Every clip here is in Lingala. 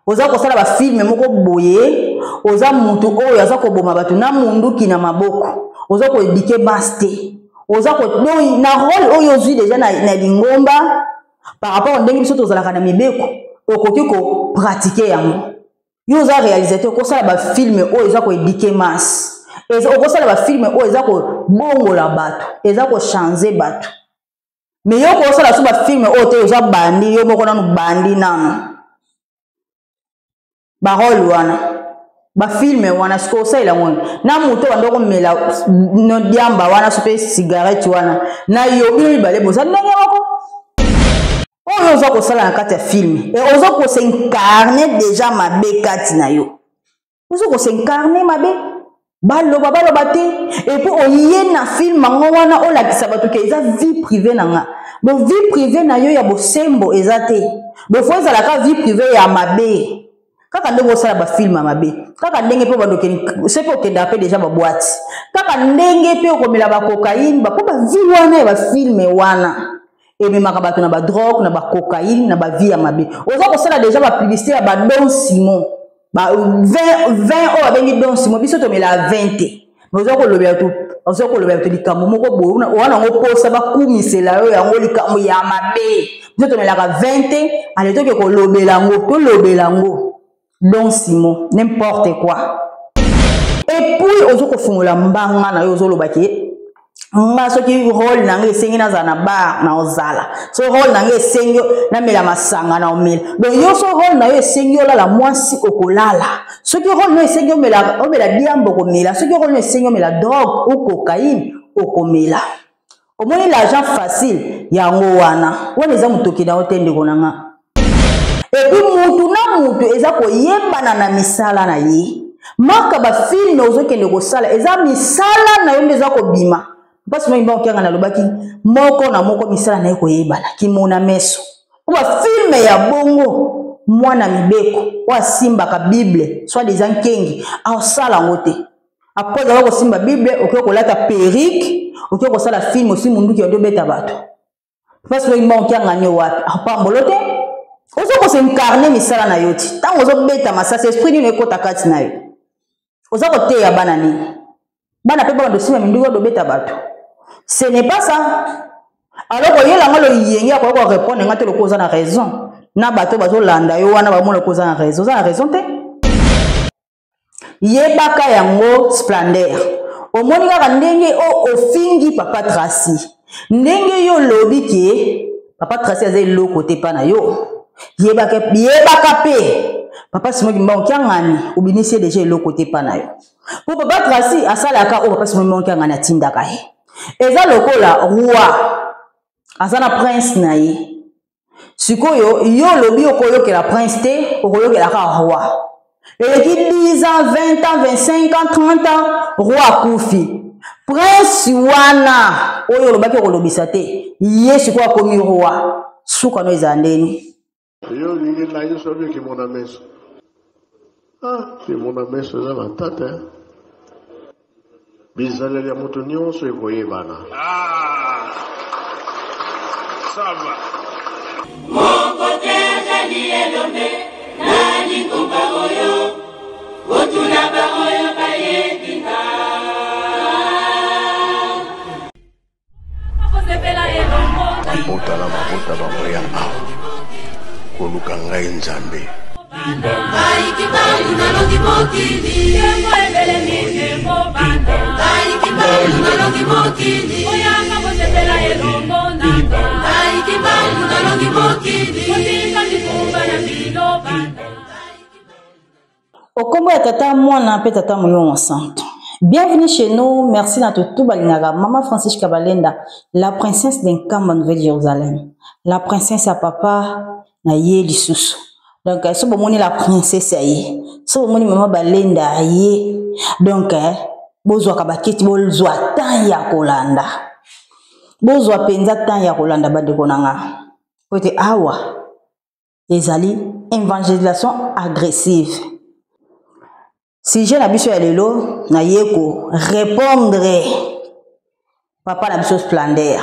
Oza kosala bafilme moko boye, oza mutu oyo aza koboma bato na munduki na maboko, oza koedike base te, oza ko donc na role oyo ozwi deja na, na lingomba par rapport ndenge biso tozalaka na mibeko, okoki kopratike yango. Yo oza réalisateur, okosala bafilme oyo eza koedike masse, okosala bafilme oyo eza kobongola bato, eza kochange bato. Me yo okosala so bafilme oyo te, oza bandi yo moko nanu, bandi nanu barole wana, bafilme wana. Sikoyo osalela yango na moto banda komela diamba wana, so mpe cigarette wana na yo, bino mibale boza ndenge moko. Oyo oza kosala na kati ya filme, e oza kosincarne deja mabe kati na yo, oza kosincarne mabe. Baloba baloba te, epuis oye na filme yango wana olakisa bato ke eza vie privée na nga. Bo vie privée na yo ya bosembo eza te, bofo ezalaka vie privée ya mabe. Kaka ndenge osala bafilme ya mabe, kaka ndenge mpe bandokende soki okendaka mpe deja babwati, kaka ndenge mpe okomela bakokaine, bapo bavie wana ya bafilme wana ememaka bato na badrogue, na bacocaine, na bavie ya mabe. Oza kosala deja bapublicité ya badon simon, ba 20 oyo babengi don simon. Biso tomela 20 te, mais oza kolobela to, oza kolobela to likambo moko boye wana, yango mposa bakumisela yo yango likambo ya mabe. Biso tomelaka 20 te, ale toke kolobela yango, tolobela yango don simon, n'importe quoi. Et puis ozo kofungola mbanga na yo, ozoloba ke nga soki role na nga esengi nazala na bar, na ozala, so role na nga esengi namela masanga, na omela. Donc yo so role na yo esengi olala mwasi, okolala. Soki role na yo esengi omela, omela diamba, okomela. Soki role na yo esengi omela drogue ou cocaïne, okomela. Omoni l'argent facile yango wana, wana eza motoki na yo te, ndeko na nga. Epuis mutu na mutu eza koyebana na misala na ye. Maka bafilme ozokende kosala eza misala na yo nde eza kobima. Mpasi moi mbango kianga nalobaki moko na moko misala na ye koyebana kimona meso. Mpo bafilme ya bongo, mwana mibeko oyo asimbaka bible soit disant nkengi aosala yango te. Apres azala kosimba bible, okoki kolata perruque, okoki kosala filme osi munduki yonde obeta bato. Mpasi moi mbango kianga nio wapi apambolo te, ozo kosincarne misala na yo ti ntango ozobeta masasi, esprit nini ekota kati na yo? Oza koteya bana nini? Bana mpe bana dosima minduki odobeta bato, ce n'est pas ça. Alors koyela nga loyenge akoki korépondre nga te lokola oza na raison, na bato bazolanda yo wana bamona lokola oza na raison. Oza na raison te, yebaka yango. Splendeur, omoni kaka ndenge o ofingi papa Tracy, ndenge yo olobi ke papa Tracy aza eloko te mpa na yo. Yebaka, yebaka mpe papa Simon Kimbangu Kiangani obimisi ye deja eloko te mpa na yo, mpo papa Tracy asalaka oyo papa Simon Kimbangu Kiangani atindaka ye. Eza lokola roi aza na prince na ye. Sikoyo yo olobi okoyokela prince te, okoyokela kaka roi. Eleki 10 ans, 20 ans, 25 ans, 30 ans, roi akufi. Prince wana oyo olobaki okolobisa te, ye sikoyo akomi roi. Suka no ezala ndeni? Yo olingi ngai soki kimona meso. Ah, kimona meso eza matata. Bizaleli ya moto nyonso ekoyebana. Ah, ça va. Moko te azali elombe na lingomba oyo, botuna baoyo bayebi nga. Mabota na mabota bakoya awa koluka ngai Nzambe. Okombo ya tata, mwana mpe tata molimo mosantu. Bienvenue chez nous, merci na tout balingaka Maman Francisca Balenda, la princesse d'Nkamba Nouvelle Jérusalem. La princesse à papa na ye lisusu. Donc so bomoni la princesse ya ye, so bomoni Maman Balenda ye. Donc bozwaka bakiti, bozwa temps ya kolanda. Bozwa penza temps ya kolanda bandeko na nga. Po ete awa ezali évangélisation agressive. Sujet na biso ya lelo, na ye ko répondre papa na biso Splendeur.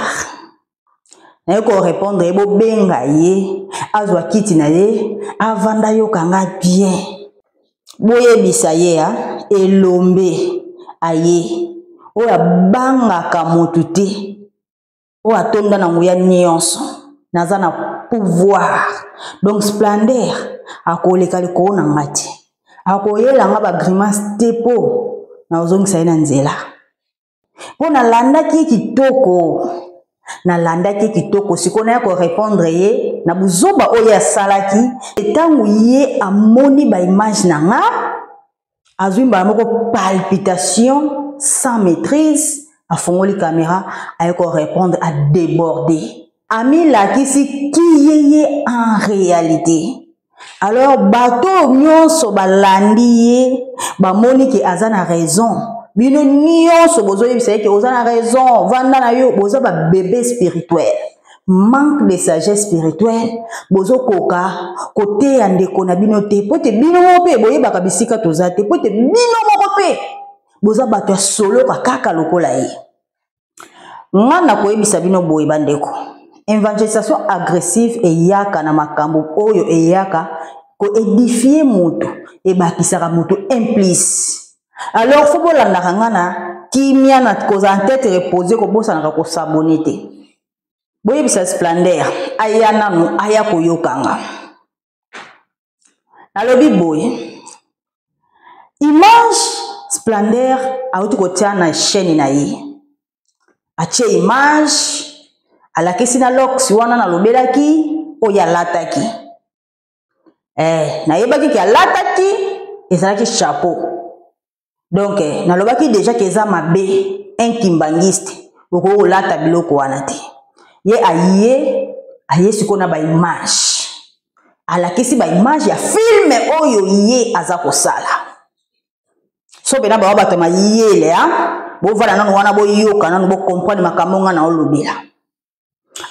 Naye korépondre ye, bobenga ye azwa kiti na ye avanda yoka nga bien. Boyebisa ye ya elombe aye oyo abangaka motu te, oyo atonda na nguya nyonso, naza na pouvoir. Donc Splendeur akoleka likolo na nga te, akoyela nga bagrimace te mpo nazongisa ye na nzela. Mpo nalandaki ye kitoko, nalandaki ye kitoko. Sikoyo naya korépondre ye na buzoba oyo asalaki. Ntango ye amoni baimage na nga, azwi mbala moko palpitation sans maîtrise, afongoli caméra, aye korépondre, adéborde, amilakisi ki ye ye en réalité. Alors bato nyonso balandi ye, bamoni ke aza na raison. Bino nyonso bozoyebisa ye ke oza na raison, vanda na yo. Boza babebe spirituel, manque de sagesse spirituelle. Bozokoka koteya ndeko na bino te, po te bino moko mpe boyebaka bisika toza te, po te bino moko mpe boza bato ya soloka kaka lokola ye. Nga na koyebisa bino boye bandeko, evangelisation agressive eyaka na makambo oyo eyaka koedifie moto, ebakisaka moto implice. Alors fo bolandaka nga na kimia, na kozala tete repose, kobosanaka kosabone te. Boyebisa Splendeur aya nanu, aya koyoka nga. Nalobi boye, image Splendeur auti kotia na chaîne na ye, atie image, alakisi na lox wana nalobelaki oyo alataki. Nayebaki ke alataki ezalaki chapeau. Donc nalobaki déjà ke eza mabe, un kimbangiste okoki kolata biloko wana te. Ye aye sikoyo na baimage, alakisi baimage ya filme oyo ye aza kosala. So mpena bawa bato ya mayele, a bovanda nanu wana, boyoka nanu, bocomprendre makambo nga na olobela.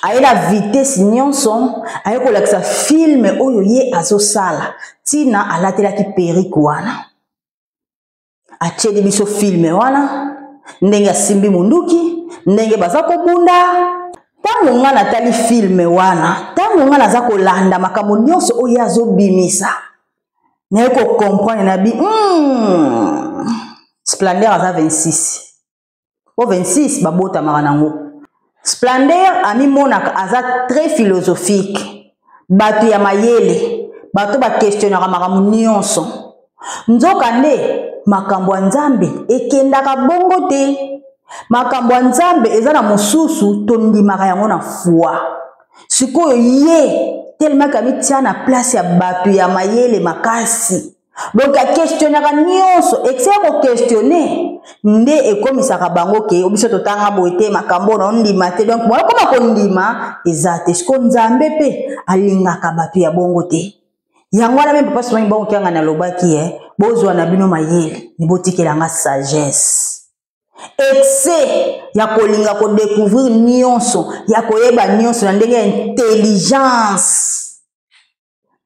Aye na vitesse nyonso, aye kolakisa filme oyo ye azosala, ntina alatelaki perike wana. Atieli biso filme wana, ndenge asimbi munduki, ndenge baza kobunda. Ntango nga natali filme wana, ntango nga naza kolanda makambo nyonso oyo azobimisa, naye kocomprendre na bi Splendeur aza 26 po 26 babotamaka nango. Splendeur amimonaka aza très philosophique, bato ya mayele, bato bakestionaka makambo nyonso. Nzoka nde makambo ya Nzambe ekendaka bongo te. Makambo ya Nzambe eza na mosusu tondimaka yango na foi. Sikoyo ye tellement amitia na place ya bato ya mayele makasi, donc akestionaka nyonso. Excès ya koquestionne nde ekomisaka bango ke biso totanga boye te, makambo na ondima te. Donc moyo okoma kondima eza te. Siko Nzambe mpe alingaka bato ya bongo te. Yango wana mpe papa Simon Bongo Kianga nalobaki, bozwa na bino mayele, botikelanga sagesse. Excès ya kolinga kodécouvrir nyonso, ya koyeba nyonso na ndenge ya intelligence,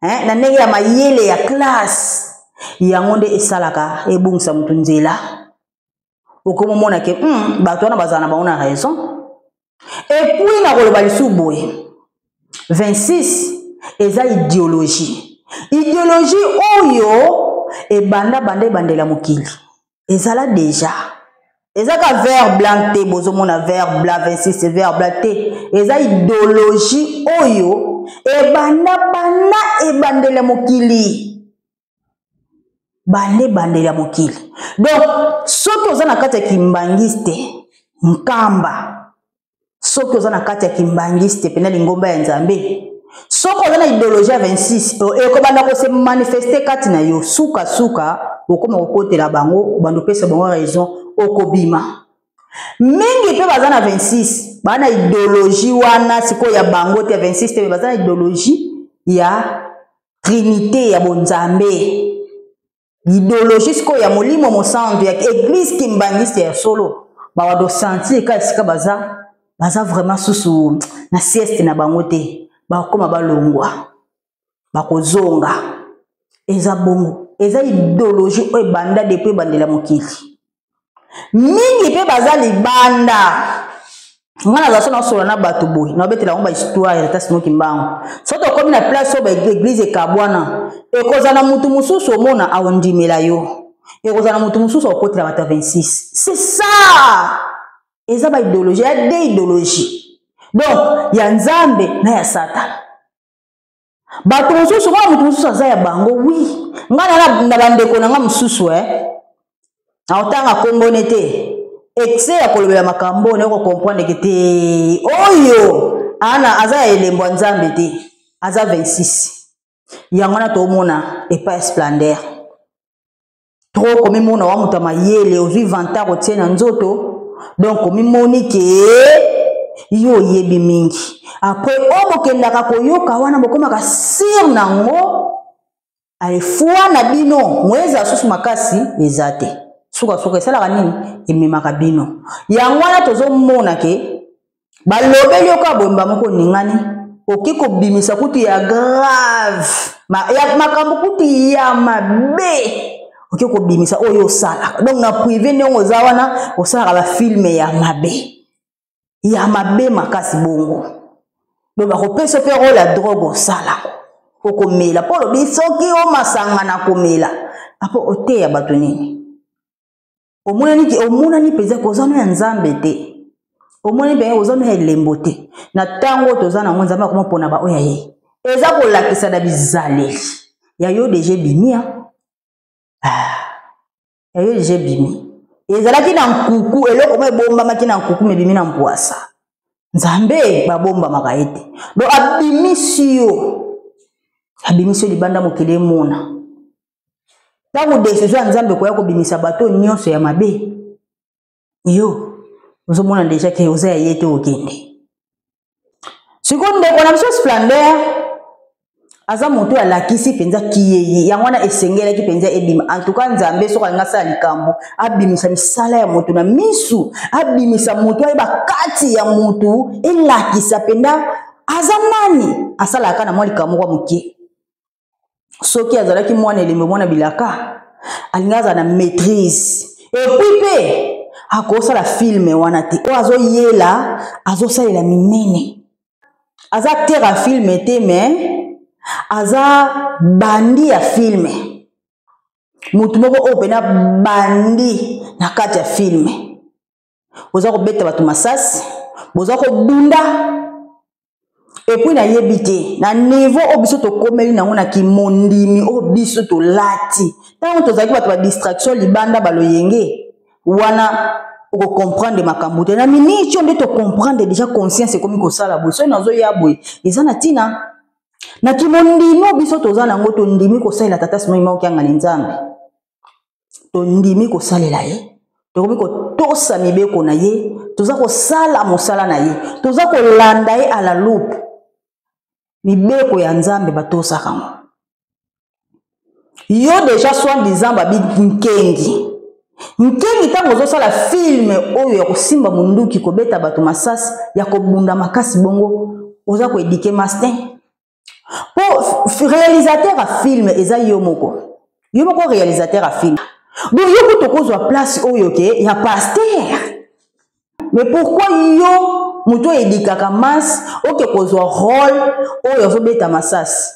na ndenge ya mayele ya classe, yango nde esalaka ebungisa motu nzela. Okomomona ke bato wana bazala na bango na raison. Et puis nakoloba lisusu boye, 26 eza idéologie, idéologie oyo ebanda banda ebandela mokili, ezala déjà. Eza ka vert blanc te, bozomona vert blanc 26 vert blanc te, eza idéologie oyo ebanda banda ebandela mokili, banda ebandela mokili. Donc soki oza na kati ya kimbangiste nkamba, soki oza na kati ya kimbangiste pena lingomba ya Nzambe, soki oza na idéologie ya 26, ekobanda kose manifeste kati na yo. Sukasuka okoma kokotela bango, obanda opesa bango raison, okobima. Mingi mpe baza na 26, baza na idéologie wana sikoyo ya bango te ya 26 te, baza na idéologie ya trinité ya bonzambe, idéologie sikoyo ya molimo mosantu ya église kimbangiste ya solo. Bawa sentir ka esika baza, baza vraiment susu na sieste na bango te, bakoma balongwa, bakozonga. Eza bongo, eza idéologie oyo ebanda depuis ebandela mokili. Mingi mpe baza libanda. Nga naza so nasola na bato boye, nabetela yango bahistoire ya tata Simon Kimbangu. So tokomi na place oyo baeglise ekabwana, ekozala na motu mosusu omona aondimela yo, ekozala na motu mosusu akokotela bato ya 26. C'est ça, eza baidéologie ya de idéologie, donc ya Nzambe na ya Satana. Bato mosusu mwana moto mosusu aza ya bango. Wi, ngai na bandeko na ngai mosusu naotanga kombone te, excès ya kolobela makambo nayo kocomprendre ke te oyo ana aza ya elembo ya Nzambe te, aza 26. Yango wana tomona epai ya Splendeur trop komimona wa moto ya mayele, ozwi vantard otie na nzoto, donc omimoni ke yo oyebi mingi. Après oyo bokendaka koyoka wana, bokomaka sire nango alefwa na bino moyeza susu makasi eza te. Sukasuka esalaka nini? Ememaka bino. Yango wana tozomona ke balobeli yo kaka boyemba moko oningani, oki kobimisa kutu ya grave ya makambo kutu ya mabe, oki kobimisa oyo osalaka. Donc na privé ndenge oza wana, osalaka bafilme ya mabe, ya mabe makasi bongo. Donc bakopesa mpe role ya drogue, osalako okomela mpo olobi soki omasanga na komela apo oteya bato nini. Omonani, omonani mpenza koza no ya Nzambe te, omoni mpenza oza no ya elembo te. Na ntango toza nango, Nzambe akoma mpona baoyo ya ye, eza kolakisa na bizaleli ya yo deja ebimi. Ya yo deja ebimi, ezalaki na nkuku, eloko mo ebombamaki na nkuku mebimi na mpwasa. Nzambe babombamaka ye te, donc abimisi yo, abimisi yo libanda, mokili emona. Ntango desizio ya Nzambe koya kobimisa bato nyonso ya mabe, yo ozomona deja ke oza ya ye te, okende. Sikoyo ndeko na biso Splendeur aza moto oyo alakisi mpenza kiyeye, yango wana esengelaki mpenza ebima. En tout cas Nzambe soki alingi asala likambo, abimisa misala ya moto na misu, abimisa moto, ayeba kati ya moto, elakisa mpenza aza nani. Asalaka na mwa likambo moko moke. Soki azalaki mwana elembe, mwana bilaka, alingi azala na maîtrise, epuis mpe akosala filme wana te oyo azoyela, azosalela minene. Aza acteur ya filme te, mais aza bandi ya filme, motu moko oyo mpena bandi na kati ya filme. Oza kobeta bato masasi, boza kobunda. Epuis nayebi te na niveau oyo biso tokomeli nango na kimondimi oyo biso tolati. Ntango tozalaki bato ba distraction libanda, baloyenge wana, okokomprendre makambo te. Na miniti oyo nde tocomprendre déjà, conscience ekomi kosala boye. Soki nazoya boye, eza na ntina na kimondimi oyo biso toza nango. Tondimi kosalela tata Simon Kimbangu Kiangani Nzambe, tondimi kosalela ye, tokomi kotosa mibeko na ye, toza kosala mosala na ye, toza kolanda ye à la loupe. Mibeko ya Nzambe batosaka ngo. Yo deja soi disant babi nkengi nkengi, ntango ozosala filme oyo ya kosimba munduki, kobeta bato masasi, ya kobunda makasi bongo, oza koedike master po réalisateur ya filme eza yo moko, yo moko réalisateur ya filme. Donc yo kutu okozwa place oyo ke ya pasteur, mais pourquoi yo moto oyo edikaka masse oke kozwa rôle oyo azobeta masasi?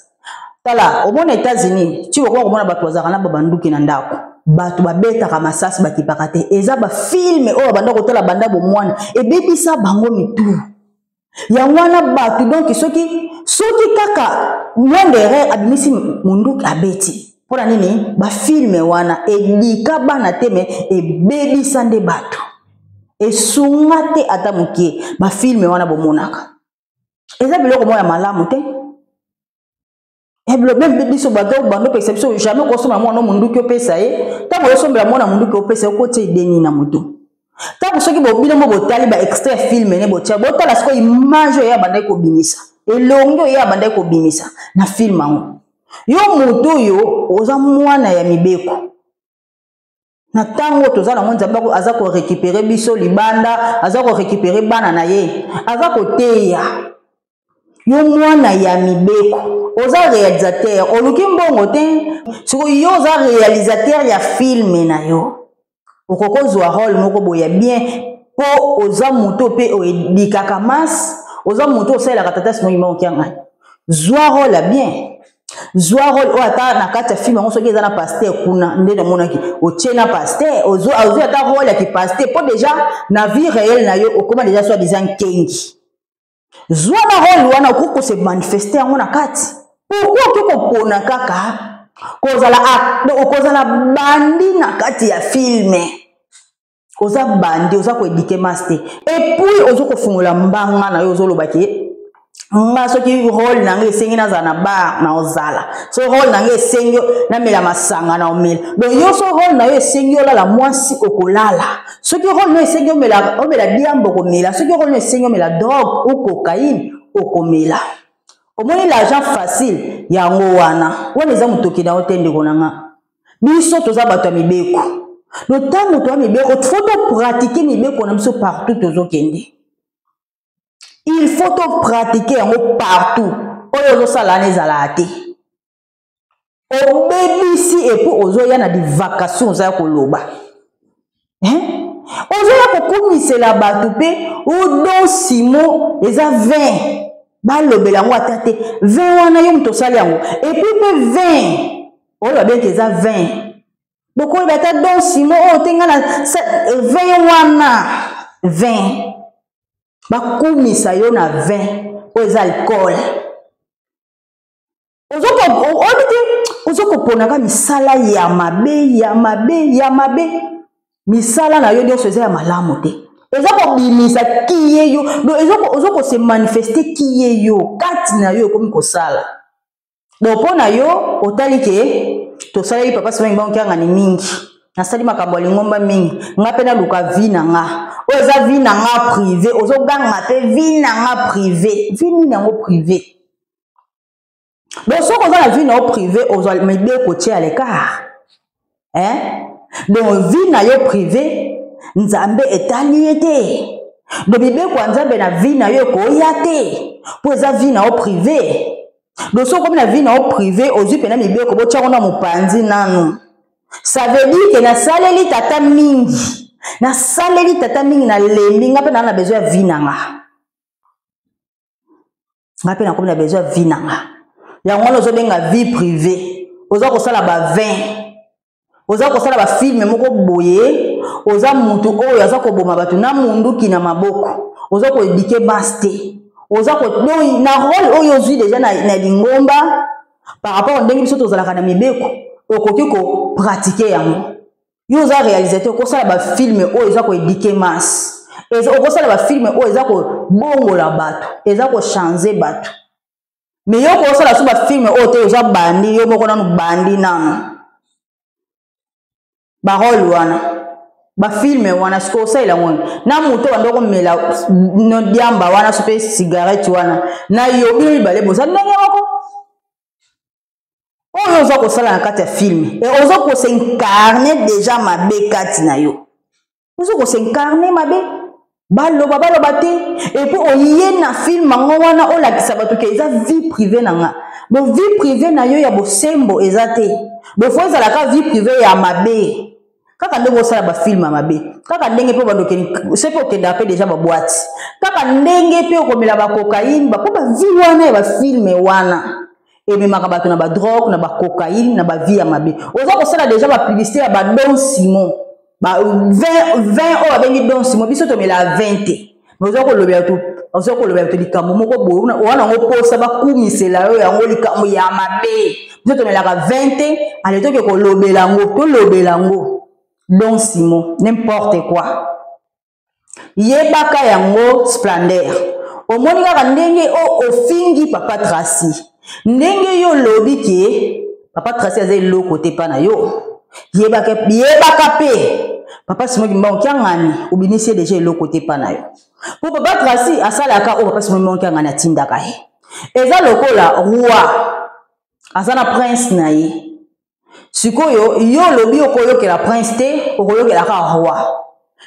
Tala, omona États-Unis ti okoma komona bato bazalaka na babanduki na ndako, bato babetaka masasi, bakipaka te. Eza bafilme oyo banda kotala banda bomwana, ebebisa bango mitu. Yango wana bato, donc soki kaka moindre erreur, abimisi munduki, abeti. Mpona nini? Bafilme wana edika bana te, me ebebisa nde bato, esunga te ata mokie. Bafilme wana bomonaka eza biloko moko ya malamu te. Meme biso bato bando opesa biso, jamais okosomba mwana munduki opesa ye. Ntango ozosombela mwana munduki opesa ye, okotia ideni na motu. Ntango soki bobino mo botali ba extrait film ne, botia, botala sikoyo image oyo abandaki kobimisa, elongi oyo abandaki kobimisa na film yango. Yo motu oyo oza mwana ya mibeko, na ntango toza nango, Nzambe aza korécupere biso libanda, aza korécupere bana na ye, aza koteya yo. Mwana ya mibeko, oza réalisateur, oluki mbongo te. Sikoyo yo oza réalisateur ya filme na yo, okoki kozwa role moko boye ya bien. mpo oza moto mpe oedikaka masse, oza moto osalelaka tata Simon Kimbangu Kiangani. Zwa role ya bien, zwa role oyo ata na kati ya film yango soki eza na pasteur kuna nde namonaki otie na pasteur, ozwi ata role ya kipasteur mpo deja na vie réelle na yo okoma deja soit disant nkengi. Zwa na role wana, okoki kose manifeste yango na kati. Pourquoi okoki kopona kaka kozala bandi na kati ya filme? Oza bandi, oza koedike masse te, et puis ozo kofungola mbanga na yo, ozoloba ke nga soki role na nga esengi nazala na bar na ozala, so role na nga esengi namela masanga na omela. Donc yo so role na yo esengi olala mwasi, okolala. Soki role na yo esengi omela diamba, okomela. Soki role na yo esengi omela drogue ou cocaïne, okomela. Omoni l'argent facile yango wana, wana eza motoki na yo te, ndeko na nga. Biso toza bato ya mibeko. Donc ntango toya mibeko, faut topratike mibeko na biso partout tozokende. Il faut topratike yango partout. Oyo ozosala wana ezalaka te, obebisi. Epuis ozoya na divagation, oza koloba, hein? Ozoya kokumisela bato mpe odon simo eza 20, balobela yango ata te. 20 wana yo moto osali yango, epuis mpe 20 oyo babengi eza 20, bokoyeba ata don simo oyo te. Nga na 20 wana, 20 bakumisa yo na 20 oyo eza alcool. Oyebi te, ozo koponaka misala ya mabe, ya mabe, ya mabe. Misala na yo nyonso eza ya malamu te, eza kobimisa kiye yo. Donc ozo kose manifeste kiye yo kati na yo ekomi kosala. Donc mpo na yo otali ke tosaleli papa Simon Kimbangu Kiangani mingi, nasali makambo ya lingomba mingi, nga mpe naluka vie na nga oyo eza vie na nga privé. Ozoganga mpe vie na nga privé, vie nini yango privé? Donc soki oza na vie na yo privé, ozwa mibeko tia à l'écart, hein? Donc vie na yo privé, Nzambe etali ye te. Donc mibeko ya Nzambe na vie na yo ekoya te, mpo eza vie na yo privé. Donc soki okomi na vie na yo privé, ozwi mpena mibeko, botiango na mopanzi nanu. Ça veut dire ke nasaleli tata mingi, nasaleli tata mingi, nalembi, nga mpe naa na besoin ya vie na nga, nga mpe nakomi na besoin ya vie na nga. Yango wana ozobenga vie privée, oza kosala ba 20, oza kosala bafilme moko boye. Oza mutu oyo aza koboma bato na munduki na maboko, oza koedike base te, oza ko donc na role oyo ozwi deja na lingomba par rapport ndenge biso tozalaka na mibeko, okoki kopratike yango. Yo oza réalisateur, okosala bafilme oyo eza koedike masse, okosala bafilme oyo eza kobongola bato, eza kochange bato. Me yo kosala so bafilme oyo te, oza bandi yo moko nanu, bandi nanu barole wana, bafilme wana. Sikoyo osalela yango na moto banda komela diamba wana, so mpe cigarette wana na yo, bino mibale boza ndenge moko. Oyo oza kosala na kati ya filme, e oza kosincarne deja mabe kati na yo, oza kosincarne mabe. Baloba baloba te, epuis oye na filme yango wana olakisa bato ke eza vie privée na nga. Bo vie privée na yo ya bosembo eza te, bofo ezalaka vie privée ya mabe, kaka ndenge osala bafilme ya mabe, kaka ndenge mpe bandokeni soki okendaka mpe deja babwati, kaka ndenge mpe okomela bakokaine, bapo bavie wana ya bafilme wana ememaka bato na badrogue, na bacocaine, na bavie ya mabe. Oza kosala deja bapublicité ya badon simon, ba 20 oyo babengi don simon. Biso tomela 20 te, mais oza kolobela to, oza kolobela to likambo moko boye wana yango mposa bakumisela yo yango likambo ya mabe. Biso tomelaka 20 te, ale toke kolobela yango, tolobela yango don simon, n'importe quoi. Yebaka yango splendeur, omoni kaka ndenge o ofingi papa Tracy, ndenge yo olobi ke papa Tracy aza eloko te mpa na yo. Yebaka, yebaka mpe papa Simon Kimbangu Kiangani obimisi ye deja eloko te mpa na yo, mpo papa Tracy asalaka oyo papa Simon Kimbangu Kiangani atindaka ye. Eza lokola roi aza na prince na ye. Sikoyo yo olobi okoyokela prince te, okoyokela kaka roi.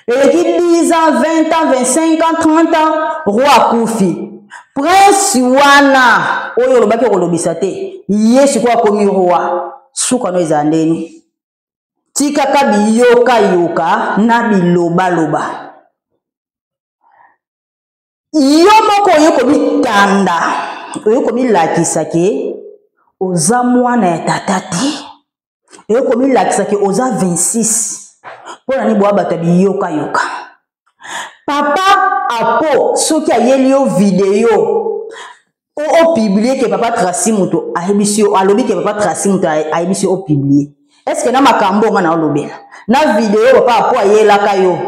Eleki 10 ans, 20 ans, 25 ans, 30 ans, roi akufi. Prince wana oyo olobaki okolobisa te, ye sikoyo akomi roi. Suka no ezala ndeni? Tikaka biyokayoka na bilobaloba. Yo moko oye komitanda, oye komilakisa ke oza mwana ya tata te, oye komilakisa ke oza 26. Mpo na nini boya bato ya biyokayoka? Papa Apo soki ayeli yo video opublie ke papa Tracy moto ayebisi yo, alobi ke papa Tracy moto ayebisi yo opublie, est ce que na makambo nga na olobela na video papa Apo ayelaka yo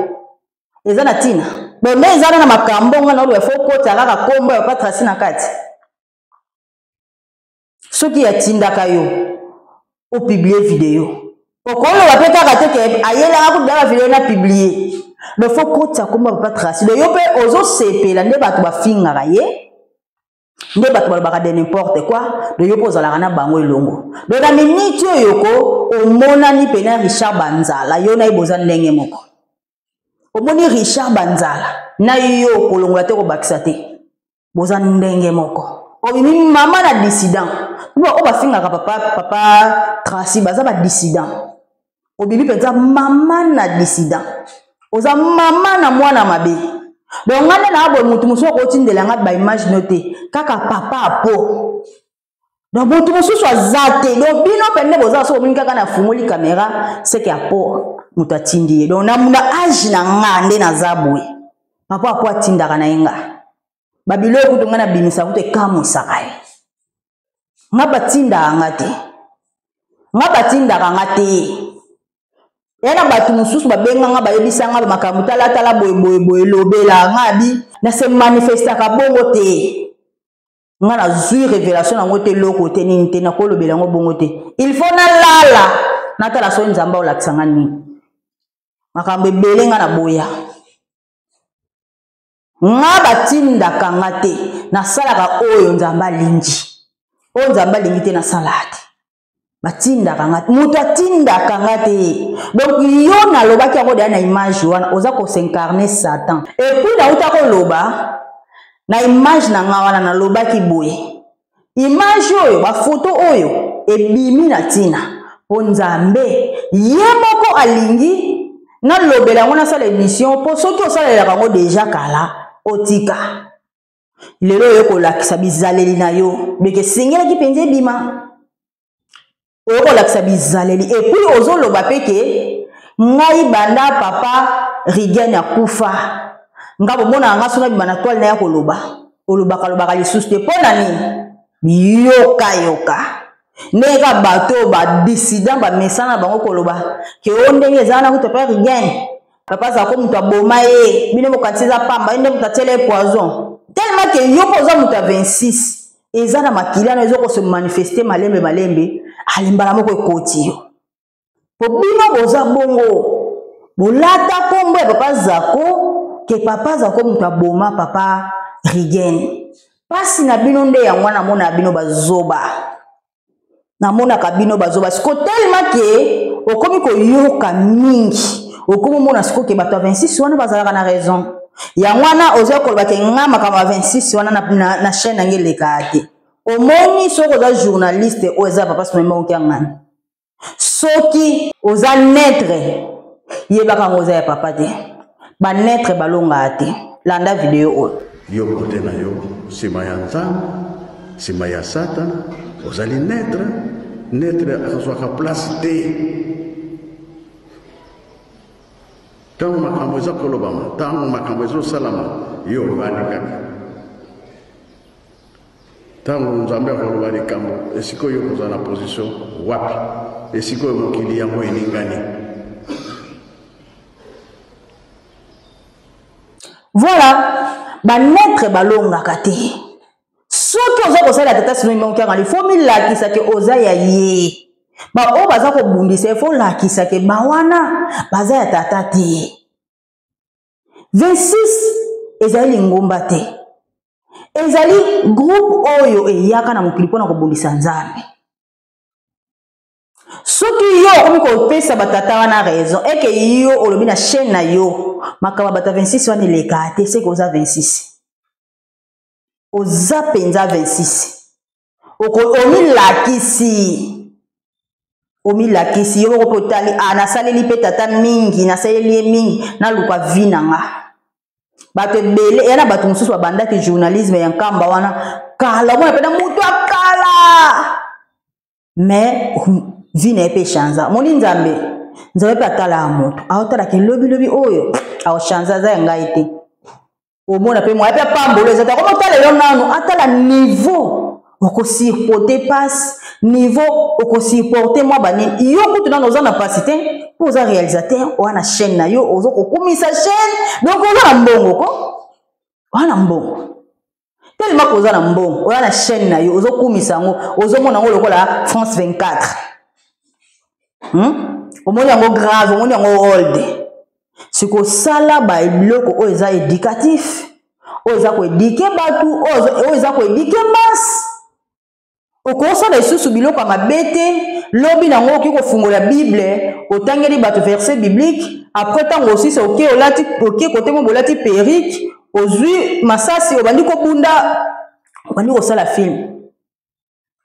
eza na ntina? Bon, nde eza na makambo nga na oloba, fo okota kaka kombo ya papa Tracy na kati. Soki atindaka yo opublie video, okoloba mpe kaka te ke ayelaka kutu video na publie, donc fo kotisa kombo ya papa Tracy. Donc yo mpe ozosepela nde bato bafingaka ye, nde bato balobaka de n'importe quoi, donc yo mpe ozalaka na bango elongo. Donc na miniti oyo ko omonani pena Richard Banzala, yo na ye boza ndenge moko. Omoni Richard Banzala na yo kolongola te kobakisa te, boza ndenge moko. Obimi mama na dissident, oyo bafingaka papa, papa Tracy baza ba dissident. Obimi mpenza mama na dissident, oza mama na mwana mabe. Donc nga nde na boye, motu mosusu akotindela nga ba image no te, kaka papa Apo. Donc motu mosusu aza te. Donc bino mpe nde boza, soki omoni kaka nafungoli kamera, seke Apo moto atindi ye. Donc na age na nga nde naza boye, papa Apo atindaka na ye nga babiloko kutu nga nabimisa kutu ekamwisaka ye. Nga batindaka nga te, nga batindaka nga te. Ya na bato mosusu babenga nga, bayebisa nga makambo talatala boye boye boye, lobela nga abi na se manifestaka bongo te. Nga nazwi révélation nango te, eloko te, nini te, nakolobela yango bongo te. Il faut nalala natala soki Nzambe aolakisa nga nini. Makambo ebele nga naboya, nga batindaka nga te, nasalaka oyo Nzambe alingi, oyo Nzambe alingi te nasalaka te. Batindaka nga, moto atindaka nga te. Donc yo nalobaki yango deya na image wana, oza kosincarne Satan. Et puis nauta koloba na image na nga wana, nalobaki boye, image oyo, bafoto oyo ebimi na ntina mpo Nzambe ye moko alingi nalobela yango, nasala émission, mpo soki osalelaka yango deja kala, otika lelo oyo kolakisa bizaleli na yo, beke esengelaki mpenza ebima oyo kolakisa bizaleli. Et puis ozoloba mpe ke ngai banda papa Rigen akufa, nga bomonaka nga so nabima na toile na ya koloba, olobaka lobaka lisusu te. Mpo na nini? Biyokayoka ndenge kaka bato oyo badissident bamesana na bango koloba ke o ndenge ezala na kutu papa Rigen, papa azala ko moto aboma ye, bino bokanisi eza pamba, ye nde moto atiela ye poison. Tellement ke yo mpo oza moto ya 26, eza na makila na ezo kose manifeste malembe malembe, alimbala moko ekoti yo. Po bino boza bongo, bolata kombo ya papa Zako, ke papa Zako moto aboma papa Rigen. Pasi na bino nde yango wana, namona bino bazoba, namonaka bino bazoba. Siko tellement ke okomi koyoka mingi, okomi omona siko ke bato ya 26 wana bazalaka na raison. Yango wana oza koloba ke nga makambo ya 26 wana na chaîne nange elekaka te. Omoni, soki oza journaliste oyo eza papa Simon Mbangu Kiangani, soki oza neutre, yebaka yango oza ya papa te. Banetre balongaka te. Landa video oyo. Yo kote na yo, nsima ya Nzambe, nsima ya Satana, ozali neutre. Neutre azwaka place te. Ntango makambo eza kolobama, ntango makambo ezosalama, yo ovandi kaka. Ntango Nzambe akoloba likambo, esika oyo okozala na position wapi? Esika oyo mokili yango eningani. Voilà, banetre balongaka te. Soki oza kosalela tata Simon Mbangu Kiangani, fo milakisa ke oza ya ye. Baoyo baza kobundisa ye, fo lakisa ke bawana baza ya tata te. 26 ezali lingomba te, ezali groupe oyo eyaka na mokili mpona kobundisa Nzambe. Soki yo okomi kopesa batata wana raison, eke yo olobi na chaîne na yo makambo ya bato ya 26 wana elekaka te, seke oza 26, oza mpenza 26. Omilakisi, omilakisi yo moko mpe otali, ah, nasaleli mpe tata mingi, nasaleli ye mingi, naluka vi na nga. Bato ebele eya na bato mosusu babandaki journalisme ya nkamba wana kala, omona mpena moto akala, mais vie na ye mpe echange. Omoni Nzambe, Nzambe mpe atalaka moto, aotalaka elobilobi oyo aochange, aza ya ngai te. Omona mpe moya mpe apambolo eza te, akomotala yo nanu, atala niveau okosupporte pasi, niveau okosupporte mwa banini. Yo kutu nano oza na pasi te, mpo oza réalisateur, oza na chaîne na yo, oza kokumisa chaîne, donc oza na mbongo ko, oza na mbongo tellement koza na mbongo, oza na chaîne na yo, ozokumisa yango, ozomona yango lokola France 24, Omoni yango grave, omoni yango old. Sikosala babiloko oyo eza éducatif, oyo eza koéduquer bato, oyo eza koéduquer masse. Okosala lisusu biloko ya mabe te. Lobi nango okoki kofungola Bible, otangeli bato verset biblique, après ntango osisa, oke olati, oke kote mo bolati perruque, ozwi masasi, obandi kobunda, obandi kosala film.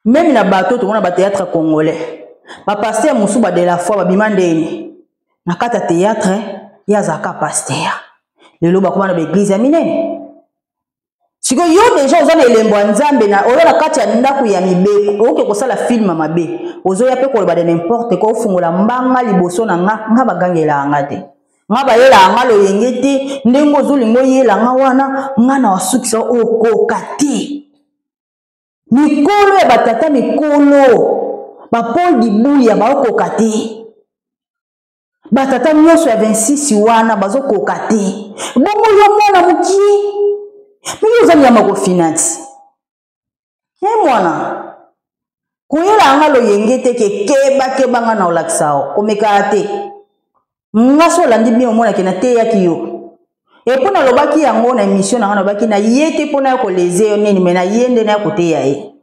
Même na bato tomona bathéâtre congolais, bapasteur mosusu ba de la foi babima ndeni na kati ya théâtre, ye azalaka pasteur, lelo bakoma na baéglise ya minene. Sikoyo yo deja oza na elembo ya Nzambe na oza na kati ya ndako ya mibeko, okoki kosala film ya mabe, ozoya mpe koloba de n'importe quoi, ofungola mbanga liboso na nga. Nga bagangelaka nga te, nga bayelaka nga loyenge te. Ndenge ozolinga oyela nga wana, nga na wasukisa, okoka te. Mikolo ya batata mikolo, bapaul Dibuya baokoka te, batata nyonso ya 26 wana bazokoka te. Bongo yo mwana mokie, mingi oza nyama kofinansi ye mwana koyela yanga loyenge te, ke kebakeba, nga na olakisa yo komekaka te. Nga so olandi bien, omonake nateyaki yo epo nalobaki yango na émission na nga, nalobaki na ye te mpo naya koleze yo nini, me na ye nde naya koteya ye,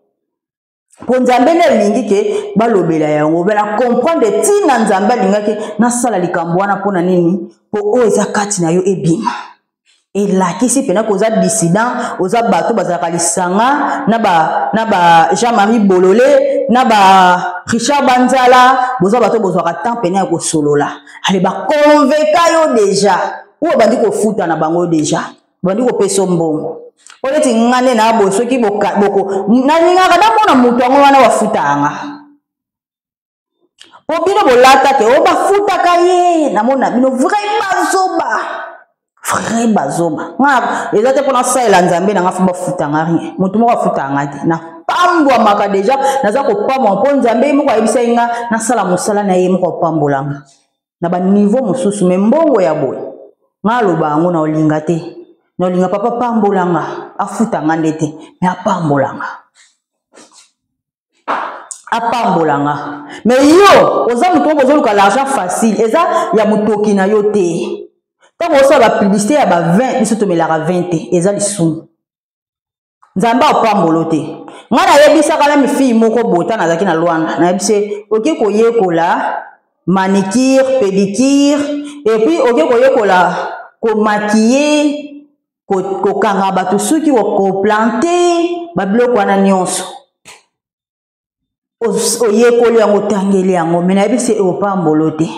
mpo Nzambe nde alingi ke balobela yango. Me na comprendre ntina Nzambe alingaki nasala likambo wana mpo na nini, mpo oyo eza kati na yo ebima, elakisi mpena koza dissident. Oza bato bazalaka lisanga na ba Jean-Marie Bolole, na ba Richard Banzala, boza bato bozwaka temps mpena ya kosolola. Ale bakonveka yo deja, oyo bandi kofuta na bango deja, bandi kopesa mbongo. Po neti nga nde na boye, soki boko nalingaka namona moto yango wana bafuta yanga, po bino bolata te oyo bafutaka ye, namona bino vrai bazoba, vrai bazoba. Nga eza te mpo nasalela Nzambe na nga fo bafuta nga rien. Moto moko afuta nga te, napambwamaka deja, naza kopambwa mpo Nzambe ye moko ayebisaki nga nasala mosala na ye moko, apambolanga na baniveau mosusu. Me mbongo ya boye, nga aloba yango, na olinga te, na olinga papa pambolanga, afuta nga nde te, me apambolanga, apambolanga. Me yo oza moto moko ozoluka l'argent facile, eza ya motoki na yo te. Ntango osala bapublicité ya ba 20, biso tomelaka 20 te, eza lisumu. Nzambe apambolo te. Ngai nayebisaka meme fille moko bota, nazalaki na Lwanda, nayebisi oke koyekola manicure, pédicure, et puis oke koyekola komaquiller, kokanga bato suki, koplante, babiloko wana nyonso oyekoli yango, otangeli yango, me nayebisi ekopambolo te,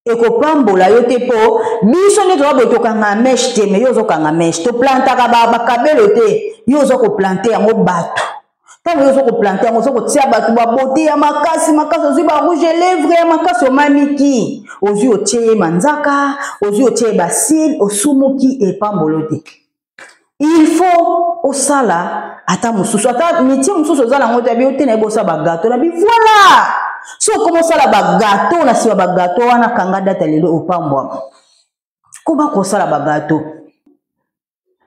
ekopambola yo te. Mpo biso nde toza boye, tokanga mèche te, me yo ozokanga mèche. Toplantaka bakabelo te, yo oza koplante yango. Bato ntango yo oza koplante yango, oza kotia bato babote ya makasi makasi, ozwi barouge lèvre ya makasi, omamiki, ozwi otie ye manzaka, ozwi otie ye basile, osumuki, epambolo te. Il faut osala ata mosusu, ata métier mosusu oza nango te, abi yo te, nayebi osala bagato na bi. Voilà, so okoma osala bagato, na nsima bagato wana, kanga data lelo, opambwama. Koma kosala bagato.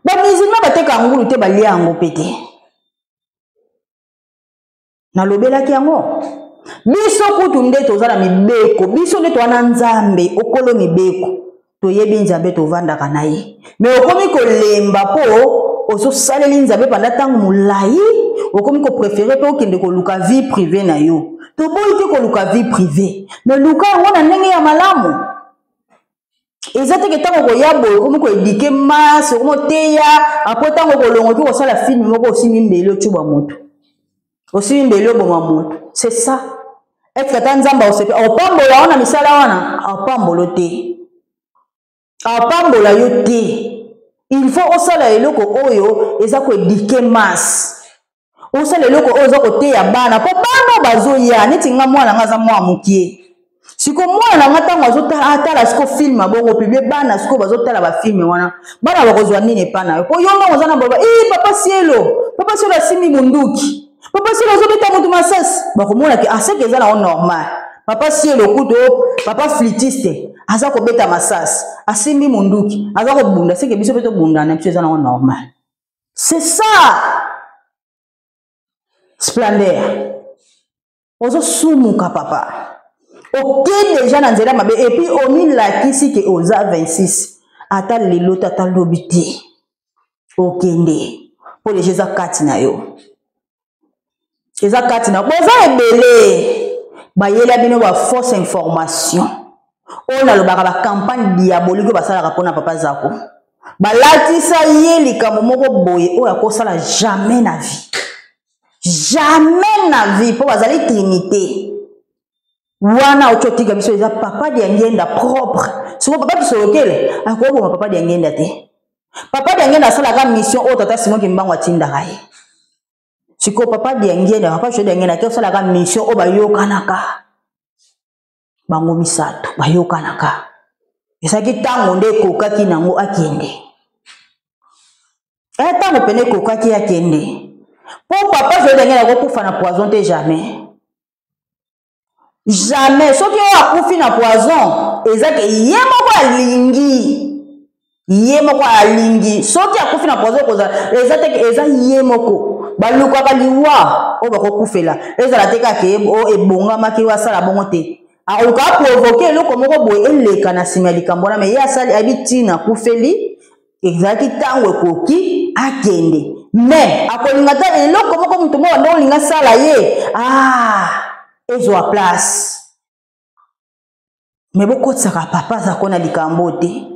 Bamusulman bateka ngulu te, balia yango mpe te. Nalobelaki yango, biso kutu nde toza na mibeko, biso nde toza na Nzambe okolo mibeko, toyebi Nzambe, tovandaka na ye. Me okomi kolemba mpo ozosaleli Nzambe panda ntango molai, okomi kopréférer mpe okende koluka vie privée na yo. Toboyi te koluka vie privée, me luka yango na ndenge ya malamu. Eza teke ntango koya boye, okomi koéduquer masse, okomi oteya, apres ntango kolongo, okoki kosala film moko, osimbi mbeli, ocuba moto, osimbi mbeli, oboma moto. C'est ça, est-ce ata Nzambe aosepe opambola wana misala wana? Apambolo te, apambola yo te. Il faut osala eloko oyo eza koedike masse, osala eloko oyo eza koteya bana, mpo bana bazoya neti nga mwana nga aza mwa mokie. Siko mwana na nga ntango azotala, atala siko filme abongo publie, bana siko bazotala bafilme wana, bana bakozwa nini epa na yo? Mpo yo ndongo oza na baloba e papa Sielo, papa Sielo asimbi munduki, papa Sielo azobeta motu masasi, bakomona ke aseke ah, eza nango normal. Papa Sielo kutu, papa flitiste aza kobeta masasi, asimbi munduki, aza kobunda, seke biso mpe tobunda na biso, eza nango normal. C'est ça splendeur. Ozosumuka papa, oke deja na nzela mabe, epuis omilakisi ke oza 26, ata lelo te ata lobi te okende, mpo deja eza kati na yo, eza kati na boza ebele bayela bino ba fausse information oyo nalobaka, bacampagne diabolique oyo basalaka mpona papa Zako. Balatisa ye likambo moko boye oyo akosala jamais na vie, jamais na vie, mpo bazali trinité wana. Oti otika biso eza papa Diangenda propre. Siko papa Kisolokele akoboma papa Diangenda te. Papa Diangenda asalaka mission oyo tata Simon Kimbangu atindaka ye. Sikoyo papa Diangenda, papa Jo Diangenda ake osalaka mission oyo bayokanaka bango misato, bayokanaka. Ezalaki ntango nde ekokaki nango akende, e ntango pene ekokaki akende, mpo papa Jo Diangenda akokufa na poison te, jamais, jamais. Soki oyo akufi na poison, eza ke ye moko alingi, ye moko alingi. Soki akufi na poison, kozala eza te, eza ye moko. Balukaka liwa oyo bakokufela, ezala te kaka oyo ebongamaki oyo asala bongo te. Akoluka aprovoke eloko moko boye eleka na nsima ya likambo wana, me ye asali, ayebi ntina akufeli. Ezalaki ntango ekoki akende, me akolinga ta eloko moko, moto moko ande olinga asala ye, ah, ezwa place. Me bokotisaka papa azako na likambo te.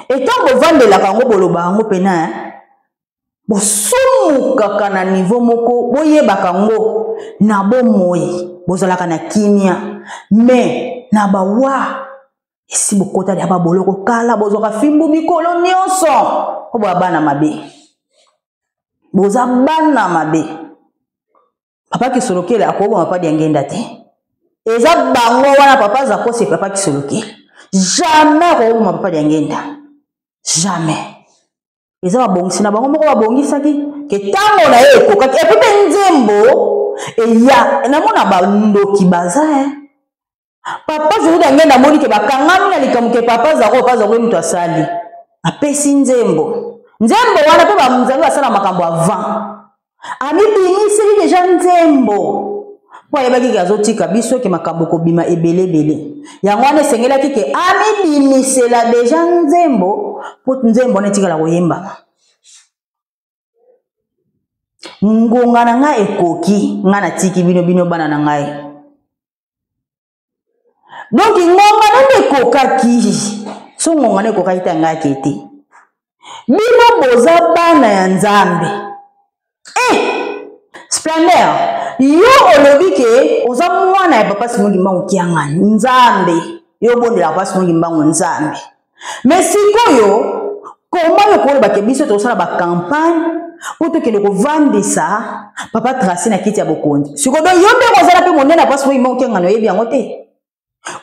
Etango bovandelaka yango, boloba yango mpena, bosumukaka na niveau moko, boyebaka yango na bomoi, bozalaka na kimia, me na bawa esi bokota ya baboloko kala, bozwaka fimbu mikolo nyonso mpo boya bana mabe, boza bana mabe. Papa Kisolokele akoboma papa Diangenda te, eza bango wana. Papa Zakosi, papa Kisolokele jamais akoboma papa Diangenda, jamais. Eza babongisi na bango moko babongisaki ke ntango na ye ekokaki. Epuis mpe nzembo eya, namona bandoki baza eh. Papa José Dangenda amoni ke bakangami na likambo ke papa Zako, papa Zako ye moto asali, apesi nzembo. Nzembo wana mpe banzambe basala makambo avant, amibimiseli deja nzembo mpo ayebaki ke azotika biso, ke makambo kobima ebele ebele. Yango wana esengelaki ke amibimisela deja nzembo, mpo nzembo wana etikala koyembama. Ngonga na ngai ekoki, ngai natiki bino, bino bana na ngai. Donc ngonga na nde ekokaki, so ngonga na ekokaki te, ngai ake te. Bino boza bana ya Nzambe. Eh! Splendeur, yo olobi ke oza mwana ya papa Simon Kimbangu Kiangani, Nzambe. Yo obondelaka papa Simon Kimbangu Nzambe. Me sikoyo koma yo koloba ke biso tokosala bacampagne mpo tokende kovandisa papa Tracy na kiti ya bokonzi. Sikoyo donc yo nde kozala mpe monene ya papa Simon Kimbangu Kiangani, oyebi yango te,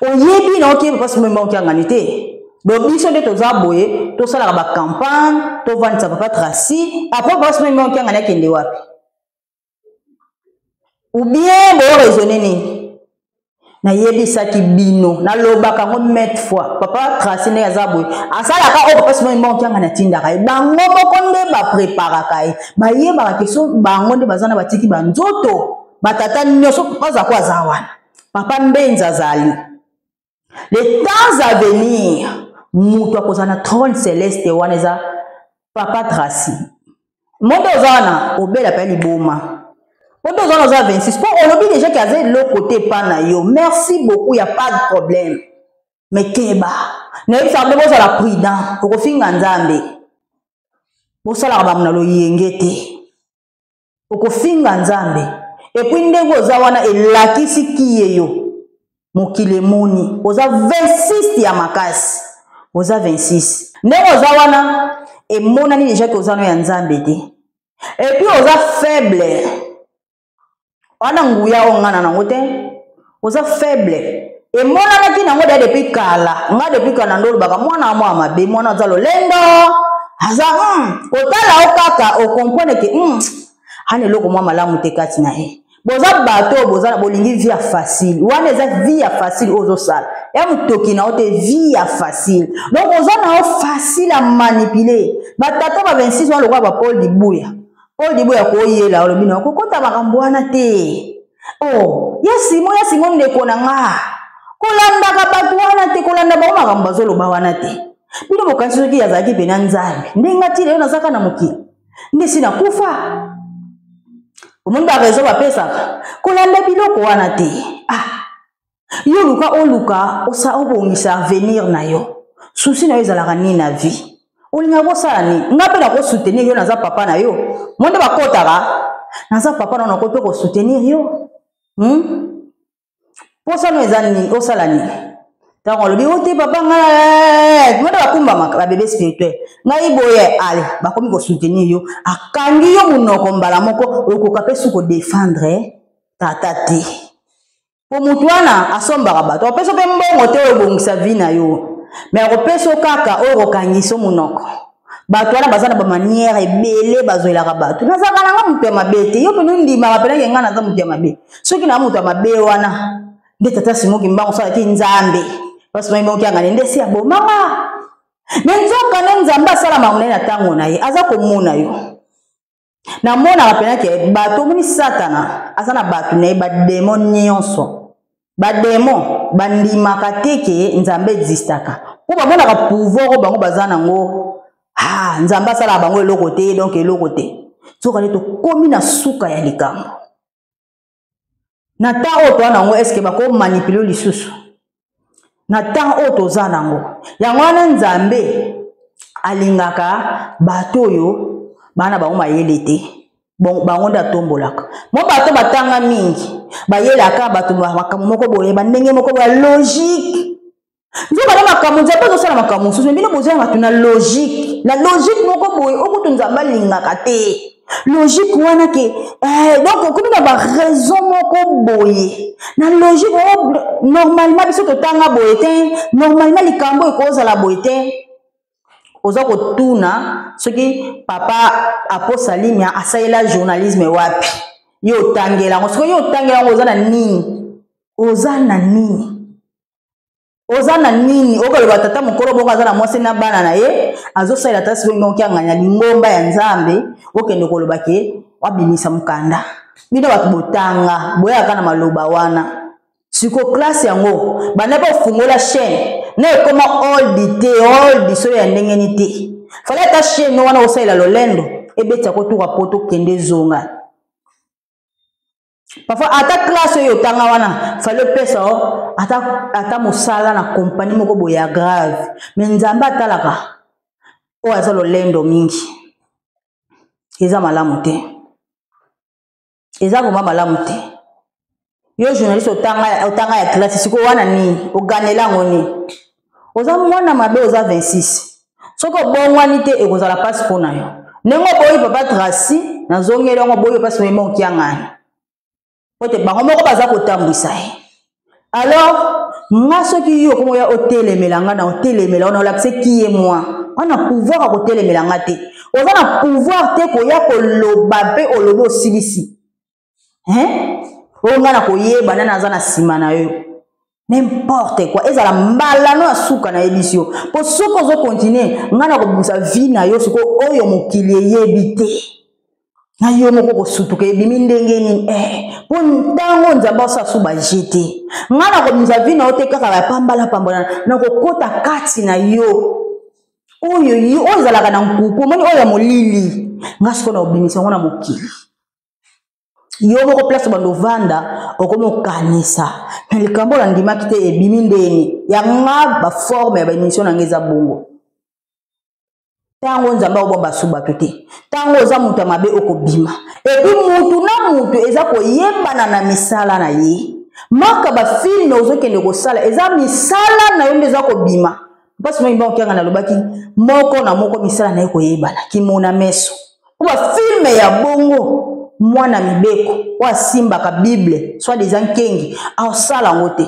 oyebi na oke papa Simon Kimbangu Kiangani te. Donc biso nde toza boye, tosalaka bacampagne, tovandisa papa Tracy, après papa Simon Kimbangu Kiangani akende wapi? Ou bien boraisonne nini? Nayebisaki bino, nalobaka yango maintes fois, papa Tracy ndenge aza boye, asalaka oyo papa Simon Kimbangu Kiangani atindaka ye. Bango moko nde bapreparaka ye, bayebaka ke so bango nde baza na batiki banzoto batata nyonso. Papa Zako aza wana, papa Mbenza azali. Les temps à venir, moto akozala na trône céleste wana eza papa Tracy. Monde oza wana obela mpe liboma, po nde oza wana, oza 26, mpo olobi deja ke aza eloko te epa na yo. Merci beaucoup, ya pas de problème, mais keba, nayebisaka nde bozala prudent, okofinga Nzambe. Bosalaka bango na loyenge te, okofinga Nzambe. Epuis ndenge oza wana elakisi kiye yo mokili emoni oza 26 ya makasi, oza 26 ndenge oza wana. Emonani deja ke oza no ya Nzambe te. Et puis oza faible. Wana nguya oyo nga na nango te. Oza faible. Emonanaki nango deja depuis kala. Nga depuis kala nde olobaka mwana mwa mabe, mwana aza lolendo. Aza kotala yo kaka o comprendre ke ana eloko mwa malamu te kati na ye. Boza bato oyo boza bolingi vie ya facile. Wana eza vie ya facile oyo ozosala. Ya motoki na yo te, vie ya facile. Donc oza na yo facile à manipuler. Ba tata ba 26 wana lokola ba Paul Dibuya. Paul Dibuya koyela olobi na yo kokota makambo wana te. Oh, ya Simon, ya Simon ndeko na nga. Kolandaka bato wana te, kolanda bango makambo bazoloba wana te. Bino bokanisi soki azalaki pena Nzambe. Ndenge ati lelo nazaka na mokili. Nde si nakufa. Omoni ba raison bapesaka kolanda biloko wana te. Ah, yo luka oluka osa obongisa avenir na yo. Souci na yo ezalaka nini na vie? Olingaka kosala nini? Nga mpe nakosoutenir yo, naza papa na yo. Mo nde bakotaka, naza papa na yo, nakoki mpe kosoutenir yo. Posa no eza nini? Osala nini? Ntango alobi o te papa ngai, mo nde bakumbamaka ba bébé spirituel. Ngai boye, ale bakomi kosoutenir yo, akangi yo monoko mbala moko, okoka mpe su kodefendre tata te. Po motu wana asombaka bato, akopesa mpe mbongo te oyo ebongisa vie na yo, mais akopesa yo kaka oyo okokangisa yo monoko. Bato wana baza na ba manière ebele bazwelaka bato. Nazalaka na nga moto ya mabe te. Yo mpenza ondimaka mpenza ke nga naza moto ya mabe. Soki na moto ya mabe wana nde tata Simon Kimbangu asalaki Nzambe. Parce que Simon Kimbangu nde si abomaka. Mais nzoka nde Nzambe asala makambo na ye na ntango na ye, aza komona yo. Namonaka mpenza ke bato omoni Satana aza na bato na ye, ba demon nyonso. Ba demon bandimaka te ke Nzambe existaka. Po bamonaka pouvoir oyo bango baza nango, ah, Nzambe asalaka bango eloko te, donc eloko te. Nzoka nde tokomi na suka ya likambo. Na temps oyo toza nango, est-ce que bako manipuler lisusu? Na temps oyo toza nango. Yango wana Nzambe alingaka bato oyo bana bango mayele te. Bon, bango nde atombolaka. Mo bato batanga mingi, bayelaka bato makambo moko boye, ba ndenge moko boye, logique. Nzoka na makambo Nzambe azosala makambo mosusu, mais bino bozala bato na logique. Na logique moko boye, okutu Nzambe alingaka te. Logique wana ke, donc okomi na ba raison moko boye. Na logique moko, normalement biso totanga boye te, normalement likambo ekozala boye te. Oza kotuna soki papa Aposa Limia asalela journalisme wapi? Yo otangela yango. Soki yo otangela yango, oza na nini? Oza na nini? Oza na nini? Okoloba tata mokolo moko aza na mwasi na bana na ye, azosalela tata sikoyo ngongi anganya lingomba ya Nzambe, okende koloba ke wabimisa mokanda. Bino bato botanga, boyaka na maloba wana. Siko classe yango, banda pe ofungola chaîne, na ekoma old te, old soyo ya ndenge ni te. Fallait ata chaîne wana osalela lolendo, ebeti ya kotuka poto kende zonga. Parfois ata classe oyo otanga wana, fallait opesa yo ata mosala na compagnie moko boye ya grave. Mais Nzambe atalaka oyo aza lolendo mingi. Eza malamu te. Eza vraiment malamu te. Yo journaliste otanga ya classe siko wana nini? Oganela yango nini? Oza mwana mabe, oza 26. Soki obongwani te ekozala pasi mpo na yo. Ndenge oboyi papa Tracy, nazongeli yango oboyi pasi mpo na kiangani. Po te bango moko baza kotambwisa ye. Alors, nga soki yo komo ya otelemela nga na otelemela ona olakise qui est moi. Wana pouvoir ya kotelemela nga te. Oza na pouvoir te koya koloba mpe olobi osilisi. Hein? Oyo nga na koyeba nani aza na nsima na yo. N'importe quoi. Ezala mbala no ya suka na yebisi yo. Po soki ozo continuer, nga na kobimisa vie na yo siko oyo mokili eyebi te. Na yo moko kosutuka ebimi ndenge nini? Po ntango Nzambe asala su ba jete. Nga na kobimisa vie na yo te kaka ya pambala pambala, na kokota kati na yo. Oyo yo, oyo ezalaka na nkuku, omoni oyo ya molili. Nga siko na kobimisa yango na mokili. Yo moko place bando vanda okomi okanisa na likambo oyo nandimaki te ebimi ndeni ya nga ba forme ya ba émission na nga eza bongo. Ntango Nzambe akobomba su bato te, ntango oza moto ya mabe okobima. Et puis mutu na mutu eza koyebana na misala na ye. Maka ba filme ozokende kosala eza misala na yo nde eza kobima. Mpasi moi mbango nalobaki moko na moko misala na ye koyebana kimona meso. Mpo bafilme ya bongo mwana mibeko oyo asimbaka Bible soit disant nkengi aosala yango te.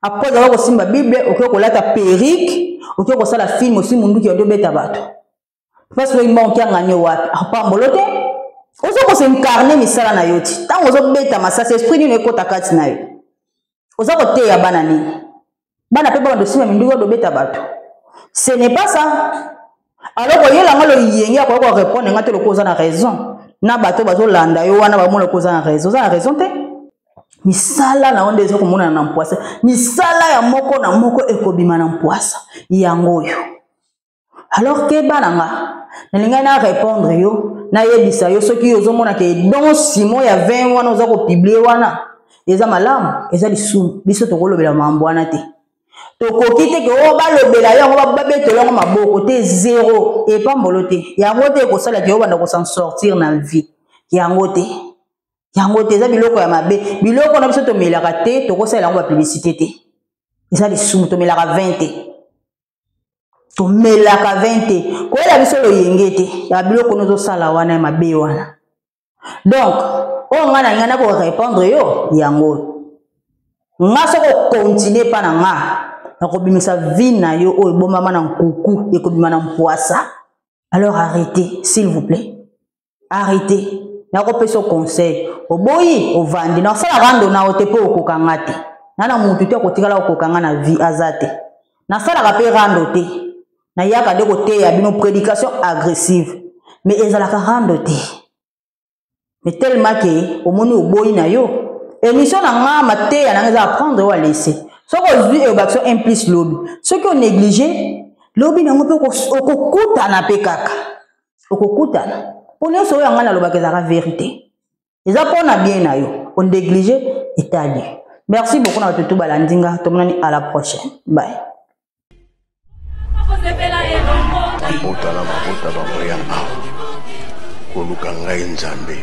Après avoir kosimba Bible, okoki kolata perruque, okoki kosala film osi munduki ondo beta bato. Parce que mbango kianga nyo wapi? Apambolo te. Ozo ko s'incarner misala na yo ti. Tango ozo beta masasi esprit nini ekota kati na yo. Oza koteya bana nini? Bana pe bana dosimba minduki odo beta bato. Ce n'est pas ça. Alors koyela nga loyenge akoki ko répondre nga te lokola oza na raison. Na bato bazolanda yo wana bamona lokola oza na raison. Oza na raison te. Misala na yo nde eza komonana na mpwasa. Misala ya moko na moko ekobima na mpwasa. Yango oyo. Alors keba na nga, nalingai na répondre yo, nayebisa yo soki ozomona ke don Simon ya 20 wana oza kopublier wana eza malamu, eza lisumu. Biso tokolobela mambo wana te. Tokoki te ke oyo balobela yo yango babetela yango maboko te, zero epambolo te. Yango te ekosala ke obanda kosan sortir na vie. Yango te. Yango te, eza biloko ya mabe. Biloko na biso tomelaka te, tokosalela yango ba publicité te. Eza lisumu, tomelaka 20 te. Tomelaka 20 te. Koyela biso loyenge te ya biloko nozosala wana ya mabe wana. Donc, oyo nga na ngai nako répondre yo yango. Nga soko continuer pa na nga, nakobimisa vie na yo oyo ebomama na nkuku, ekobima na mpwasa. Alors arrêtez, s'il vous plaît. Arrêtez. Nakopesa conseil. Oboyi, ovandi. Nakosala rando na yo te mpo okokanga te. Na mutu te akotikala okokanga na vie aza te. Nasalaka mpe rando te. Nayaka nde koteya bino prédication agressive. Mais ezalaka rando te. Mais tellement que omoni oboyi na yo. Émission na nga mateya na nga eza apprendre ou à laisser. Soki ozwi ebaction un plus lobi. Soki o négligé lobi nango mpe okokutana mpe kaka. Okokutana. Po nyonso oyo nga nalobaka ezalaka vérité. Eza mpona bien na yo. O négligé etali. Merci beaucoup na bato tu balandi nga. Tomonani à la prochaine. Bye. Mabota na mabota bakoya awa koluka ngai Nzambe.